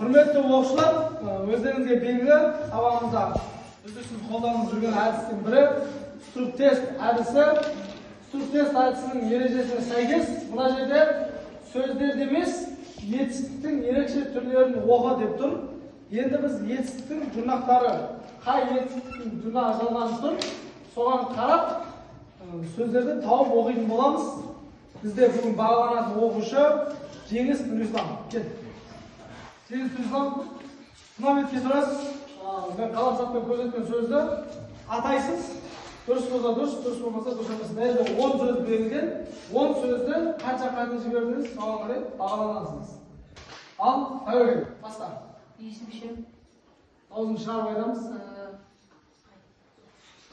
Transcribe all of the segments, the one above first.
Құрметті оқушылар, өздеріңізге белгілі, сабағымызда үздіксіз қолданып жүрген әдістің бірі структест әдісі. Структест әдісінің ережесіне сәйкес мына жерде сөздерді емес, етістіктің ерекше түрлерін оқы деп тұр. Енді біз етістіктің жұрнақтары, қай етістіктің жұрнағы жалғанып тұр, соған қарап сөздерді тауып оқитын боламыз. Бізде бүгін бағаланатын оқушы Жеңіс Нұрислам. Кел. Жеңіс Нұрислам, мына бетке тұрасыз. Мен қаламсаппен көрсеткен сөзді атайсыз. Дұрыс болса дұрыс, дұрыс болмаса дұрыс емес. Мына жерде 10 сөз берілген. 10 сөзді қанша қате жібердіңіз, соған қарай бағаланасыз. Ал, тәуекел, баста. Есімше. Аузын шығарып айтамыз.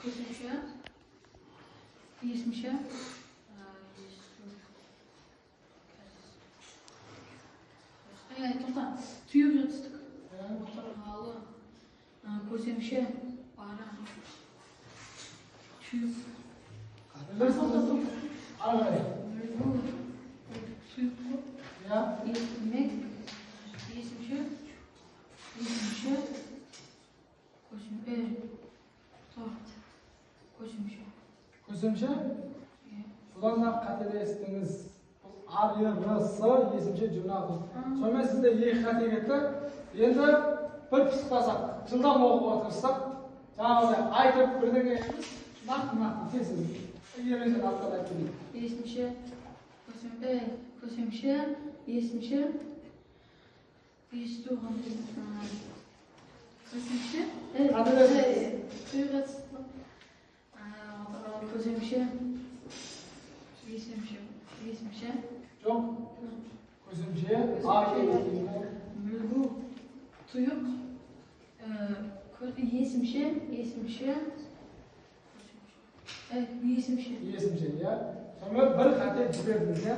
Көсемше. Есімше. Тоқта, түйіп жетістік. Отырғалы, көсемше, бара, түйіп. Ары қарай. Түйіп қой. Есімек, есімше, есімше, көсемше. Көсемше? Бұдан да қателестіңіз. Ар, ер, р, с, есімше, жұрнағы. Сонымен сізде екі қате кетті. Енді бір пысықтасақ, жылдам оқуға тырыссақ, жаңағыдай айтып бірдеңе емес, нақты-нақты тез ережені аттап айтып кетейік. Есімше, көсемше, есімше, есту, көсемше, көсемше, есімше, есімше. Жоқ. Көсемше, а, е, е. Мүлгу, тұйық, есімше, есімше, есімше. Есімше, иә. Сонымен бір қате жібердіңіз, иә.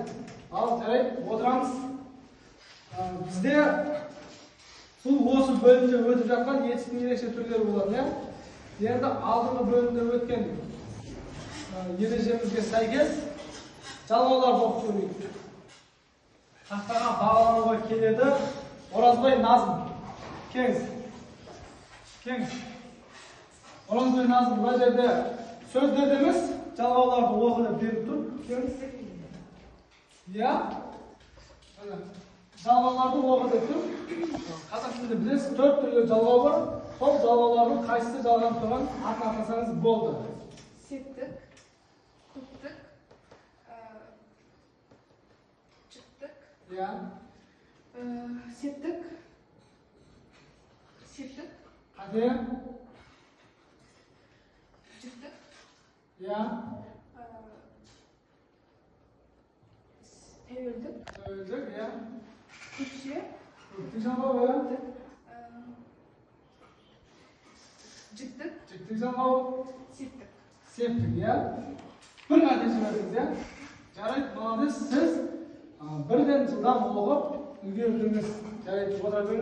Ал, жарайды, отырамыз. Бізде бұл осы бөлімде өтіп жатқан етістің ерекше түрлері болатын, иә. Енді алдыңғы бөлімде өткен ережемізге сәйкес жалғауларды оқып көрейік. Тақтаға бағалануға келеді Оразбай Назым. Келіңіз. Келіңіз. Оразбай Назым, мына жерде сөздерді емес, жалғауларды оқы деп беріп тұр. Келіңіз. Иә. Жалғауларды оқы деп тұр. Қазақ тілінде білесіз, 4 түрлі жалғау бар. Сол жалғаулардың қайсысы жалғанып тұрған атын атасаңыз болды. Септік, көптік, жіктік. Иә. Септік, септік. Қате. Жіктік. Иә. Тәуелдік. Тәуелдік, иә. Көпше. Көптік жалғау, иә. Жіктік. Жіктік жалғау. Септік. Септік, иә. Бір қате жібердіңіз, иә. Жарайды, молодец, сіз бірден жылдам оқып үлгердіңіз. Жарайды, отыра беріңіз.